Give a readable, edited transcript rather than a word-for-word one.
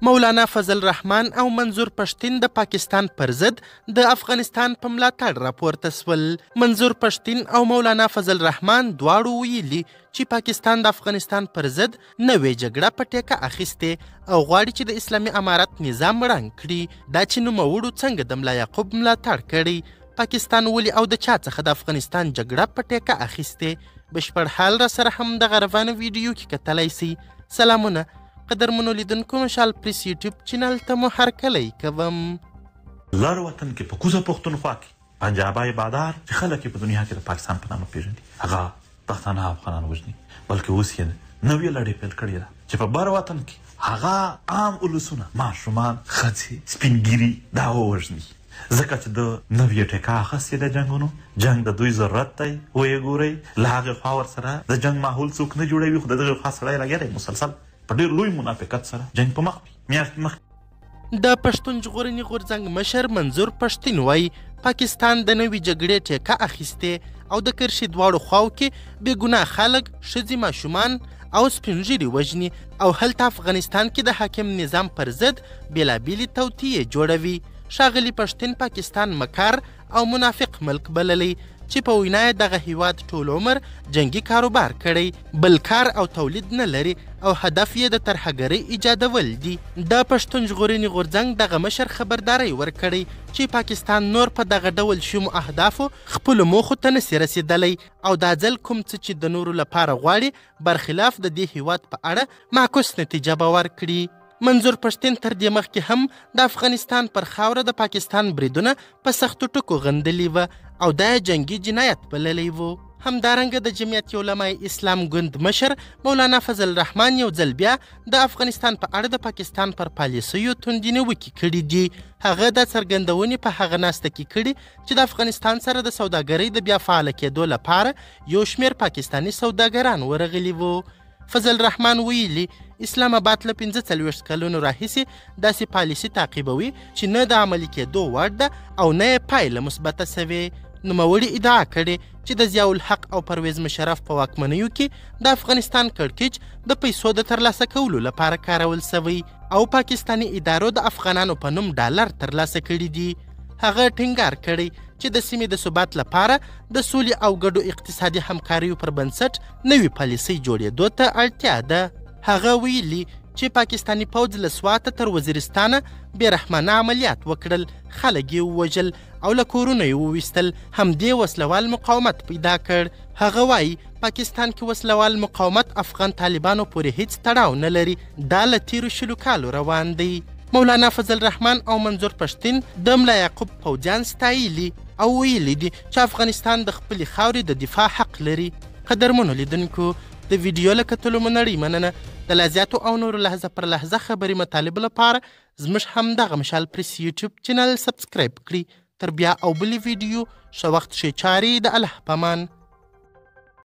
مولانا فضل رحمان او منظور پښتین د پاکستان پر ضد د افغانستان په ملاتړ راپورته سول. منظور پښتین او مولانا فضل رحمان دواړو ویلي چې پاکستان د افغانستان پر ضد نوې جګړه په ټیکه اخیستې او غواړي چې د اسلامي امارت نظام ړنګ کړي. دا چې نوموړو څنګه د ملا یعقوب ملاتړ کړی، پاکستان ولې او د چا څخه د افغانستان جګړه په ټیکه اخیستې، بشپړ حال را سره هم دغه روانه ویډیو کې کتلی سئ. سلامونه قدرمنو لیدونکو، مشال پریس یوټیوب چینل ته مو هرکلی کوم. لر وطن کې په کوزه پښتونخوا کې پنجابی بادار چې خلک یې په دنیا کې د پاکستان په نامه پېژني، هغه پښتانه افغانان وژني، بلکې اوس یې نوې لړۍ پیل کړې ده چې په بر وطن کې هغه عام ولسونه، ماشومان، ښځې، سپین ږیري دا ووژني، ځکه چې د نوې ټیکه اخیستې ده جنګونو. جنګ د دوی ضرورت دی، ویې ګورئ له هغې خوا ورسره د جنګ ماحول څوک نه جوړوي، خو د دغې خوا سړی لګیا دی مسلسل په ډېر لوی منافقت سره جنګ په مخ وي. میاشت مخکې د پښتون ژغورنې غورځنګ مشر منظور پښتین وایي پاکستان د نوې جګړې ټیکه اخیستې او د کرښې دواړو خواو کې بې ګناه خلک، ښځې، ماشومان او سپین ږیري وژني او هلته افغانستان کې د حاکم نظام پر ضد بېلابېلې توطیې جوړوي. ښاغلي پښتین پاکستان مکار او منافق ملک بللی چې په وینا یې دغه هیواد ټول عمر جنګي کاروبار کړی، بل کار او تولید نه لري او هدف یې د ترهګرۍ ایجادول دي. د پښتون ژغورنې غورځنګ دغه مشر خبرداری ورکړی چې پاکستان نور په دغه ډول شومو اهدافو خپلو موخو ته نسي رسېدلی او دا ځل کوم څه چې د نورو لپاره غواړي برخلاف د دې هیواد په اړه معکوس نتیجه به ورکړي. منظور پښتین تر دې مخکې هم د افغانستان پر خاوره د پاکستان بریدونه په سختو ټکو غندلي وه او دا یې جنګي جنایت بللی و. همدارنګه د جمعیت علمای اسلام ګوند مشر مولانا فضل رحمان یو ځل بیا د افغانستان په اړه د پاکستان پر پالیسیو توندې نیوکې کړې دي. هغه دا څرګندونې په هغه ناسته کې کړي چې د افغانستان سره د سوداګرۍ د بیا فعاله کېدو لپاره یو شمېر پاکستاني سوداګران ورغلي وو. فضل رحمان ویلي اسلام آباد له 45 کلونو راهیسې داسې پالیسي تعقیبوي چې نه د عملي کېدو وړ ده او نه یې پایله مثبته سوې. نوموړي ادعا کړې چې د ضیاءالحق او پرویز مشرف په واکمنیو کې د افغانستان کړکېچ د پیسو د ترلاسه کولو لپاره کارول سوی او پاکستاني ادارو د افغانانو په نوم ډالر ترلاسه کړي دي. هغه ټینګار کړی چې د سیمې د ثبات لپاره د سولې او ګډو اقتصادي همکاریو پر بنسټ نوې پالیسۍ جوړېدو ته اړتیا ده. هغه ویلي چې پاکستاني پوځ له سواته تر وزیرستانه بېرحمانه عملیات وکړل، خلک یې ووژل او له کورونو یې وویستل، همدې وسلوال مقاومت پیدا کړ. هغه وایي پاکستان کې وسلوال مقاومت افغان طالبانو پورې هیڅ تړاو نه لري، دا له تېرو 20 کالو روان دی. مولانا فضل رحمان او منظور پښتین د ملا یعقوب پوځیان ستایلي او ویلي دي چې افغانستان د خپلې خاورې د دفاع حق لري. قدرمنو لیدونکو، د ویډیو له کتلو مو نړۍ مننه. د لا زیاتو او نورو لحظه پر لحظه خبري مطالبو لپاره زموږ همدغه مشال پریس یوټیوب چینل سبسکرایب کړئ. تر بیا او بلې ویډیو، ښه وخت، ښې چارې، د الله پامان.